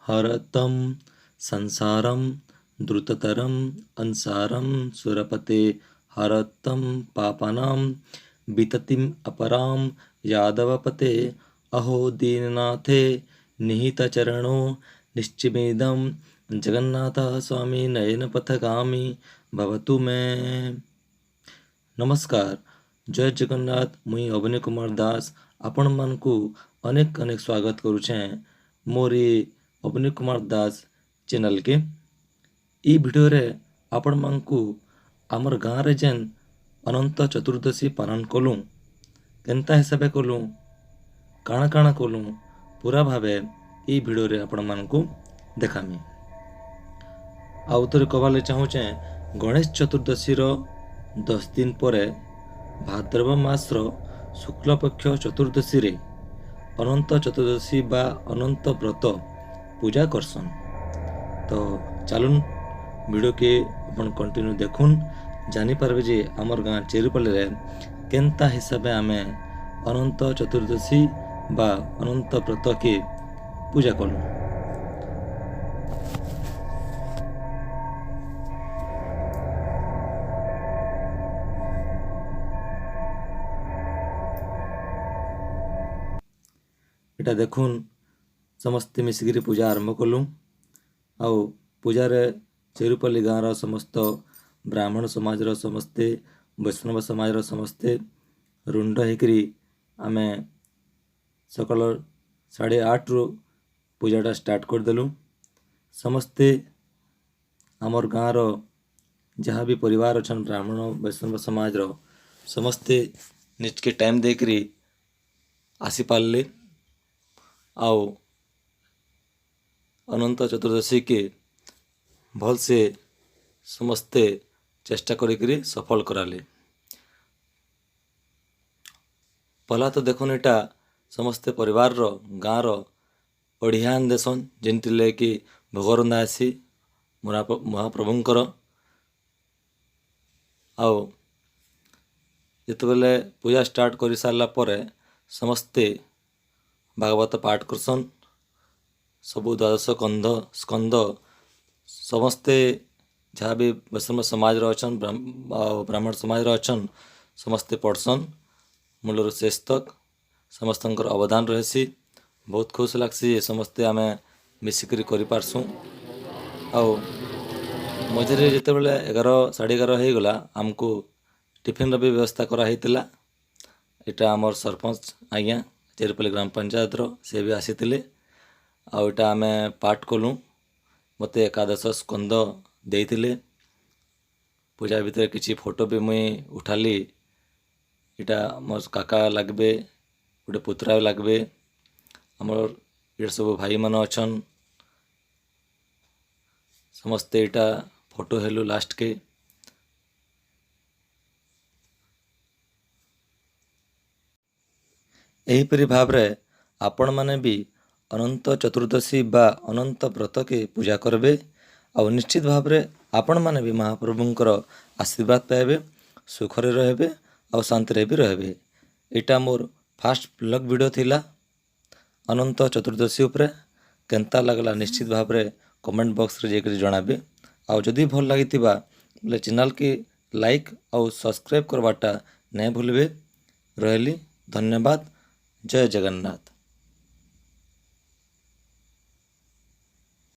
हरतं संसारं द्रुततरं अंसारं सुरपते हरतं पापानां विततिम् अपरां यादवपते। अहो दीननाथे निहितचरणो निश्चिमेदं जगन्नाथ स्वामी नयनपथगामी भवतु मे। ନମସ୍କାର, ଜୟ ଜଗନ୍ନାଥ। ମୁଇଁ ଅବନୀ କୁମାର ଦାସ ଆପଣମାନଙ୍କୁ ଅନେକ ଅନେକ ସ୍ୱାଗତ କରୁଛେଁ ମୋର ଏ ଅବନୀ କୁମାର ଦାସ ଚ୍ୟାନେଲ୍କେ। ଇ ଭିଡ଼ିଓରେ ଆପଣମାନଙ୍କୁ ଆମର ଗାଁରେ ଯେନ୍ ଅନନ୍ତ ଚତୁର୍ଦ୍ଦଶୀ ପାଳନ କଲୁଁ, କେନ୍ତା ହିସାବେ କଲୁଁ, କାଣା କାଣା କଲୁଁ, ପୁରା ଭାବେ ଇ ଭିଡ଼ିଓରେ ଆପଣମାନଙ୍କୁ ଦେખાମି। ଆଉ ଥରେ କହବାର୍ ଲାଗି ଚାହୁଁଛେଁ, ଗଣେଶ ଚତୁର୍ଦ୍ଦଶୀର 10 ଦିନ ପରେ ଭାଦ୍ରବ ମାସର ଶୁକ୍ଳପକ୍ଷ ଚତୁର୍ଦ୍ଦଶୀରେ ଅନନ୍ତ ଚତୁର୍ଦ୍ଦଶୀ ବା ଅନନ୍ତ ବ୍ରତ ପୂଜା କରସନ୍। ତ ଚାଲୁନ୍, ଭିଡ଼ିଓକେ ଆପଣ କଣ୍ଟିନ୍ୟୁ ଦେଖୁନ୍, ଜାଣିପାରିବେ ଯେ ଆମର ଗାଁ ଚେରୁପାଲିରେ କେନ୍ତା ହିସାବେ ଆମେ ଅନନ୍ତ ଚତୁର୍ଦ୍ଦଶୀ ବା ଅନନ୍ତ ବ୍ରତକେ ପୂଜା କଲୁ। ଏଟା ଦେଖୁନ୍, ସମସ୍ତେ ମିଶିକିରି ପୂଜା ଆରମ୍ଭ କଲୁ। ଆଉ ପୂଜାରେ ଚେରୁପାଲି ଗାଁର ସମସ୍ତ ବ୍ରାହ୍ମଣ ସମାଜର ସମସ୍ତେ, ବୈଷ୍ଣବ ସମାଜର ସମସ୍ତେ ରୁଣ୍ଡ ହେଇକିରି ଆମେ ସକାଳ 8:30ରୁ ପୂଜାଟା ଷ୍ଟାର୍ଟ କରିଦେଲୁ। ସମସ୍ତେ ଆମର୍ ଗାଁର ଯାହା ବି ପରିବାର ଅଛନ୍, ବ୍ରାହ୍ମଣ ବୈଷ୍ଣବ ସମାଜର ସମସ୍ତେ ନିଜକେ ଟାଇମ୍ ଦେଇକିରି ଆସିପାରିଲେ ଆଉ ଅନନ୍ତ ଚତୁର୍ଦ୍ଦଶୀକେ ଭଲସେ ସମସ୍ତେ ଚେଷ୍ଟା କରିକିରି ସଫଳ କରାଲେ। ପହଲା ତ ଦେଖୁନ୍, ଏଇଟା ସମସ୍ତେ ପରିବାରର ଗାଁର ଅଢ଼ିଆନ୍ ଦେସନ୍, ଯେନ୍ଥିର୍ କି ଭୋଗ ରନ୍ଧା ହେସି ମହାପ୍ରଭୁଙ୍କର। ଆଉ ଯେତେବେଲେ ପୂଜା ଷ୍ଟାର୍ଟ କରି ସାରିଲା ପରେ ସମସ୍ତେ ଭାଗବତ ପାଠ କରସନ୍, ସବୁ ଦ୍ୱାଦଶ ସ୍କନ୍ଦ। ସମସ୍ତେ ଯାହା ବି ବୈଷ୍ଣବ ସମାଜର ଅଛନ୍ ଆଉ ବ୍ରାହ୍ମଣ ସମାଜର ଅଛନ୍, ସମସ୍ତେ ପଢ଼ସନ୍ ମୂଳରୁ ଶେଷ ତକ୍। ସମସ୍ତଙ୍କର ଅବଦାନ ରହିସି। ବହୁତ ଖୁସି ଲାଗ୍ସି, ସମସ୍ତେ ଆମେ ମିଶିକରି କରିପାରସୁଁ। ଆଉ ମଝିରେ ଯେତେବେଳେ 11, 11:30 ହେଇଗଲା, ଆମକୁ ଟିଫିନ୍ର ବି ବ୍ୟବସ୍ଥା କରାହେଇଥିଲା। ଏଇଟା ଆମର ସରପଞ୍ଚ ଆଜ୍ଞା, ଚେରୁପାଲି ଗ୍ରାମ ପଞ୍ଚାୟତର, ସେ ବି ଆସିଥିଲେ। ଆଉ ଏଇଟା ଆମେ ପାଠ କଲୁ। ମୋତେ ଏକାଦଶ ସ୍କନ୍ଦ ଦେଇଥିଲେ। ପୂଜା ଭିତରେ କିଛି ଫଟୋ ବି ମୁଇଁ ଉଠାଲି। ଏଇଟା ମୋର୍ କାକା ଲାଗବେ, ଗୋଟେ ପୁତୁରା ଲାଗବେ ଆମର। ଏଇଟା ସବୁ ଭାଇମାନେ ଅଛନ୍ ସମସ୍ତେ। ଏଇଟା ଫଟୋ ହେଲୁ ଲାଷ୍ଟକେ। ଏହିପରି ଭାବରେ ଆପଣମାନେ ବି ଅନନ୍ତ ଚତୁର୍ଦ୍ଦଶୀ ବା ଅନନ୍ତ ବ୍ରତକେ ପୂଜା କରିବେ ଆଉ ନିଶ୍ଚିତ ଭାବରେ ଆପଣମାନେ ବି ମହାପ୍ରଭୁଙ୍କର ଆଶୀର୍ବାଦ ପାଇବେ, ସୁଖରେ ରହିବେ ଆଉ ଶାନ୍ତିରେ ବି ରହିବେ। ଏଇଟା ମୋର ଫାଷ୍ଟ ବ୍ଲଗ୍ ଭିଡ଼ିଓ ଥିଲା ଅନନ୍ତ ଚତୁର୍ଦ୍ଦଶୀ ଉପରେ। କେନ୍ତା ଲାଗଲା, ନିଶ୍ଚିତ ଭାବରେ କମେଣ୍ଟ ବକ୍ସରେ ଯାଇକରି ଜଣାବେ। ଆଉ ଯଦି ଭଲ ଲାଗିଥିବା ବୋଲେ ଚ୍ୟାନେଲ୍କେ ଲାଇକ୍ ଆଉ ସବସ୍କ୍ରାଇବ୍ କରବାଟା ନାଇଁ ଭୁଲବେ। ରହିଲି, ଧନ୍ୟବାଦ, ଜୟ ଜଗନ୍ନାଥ।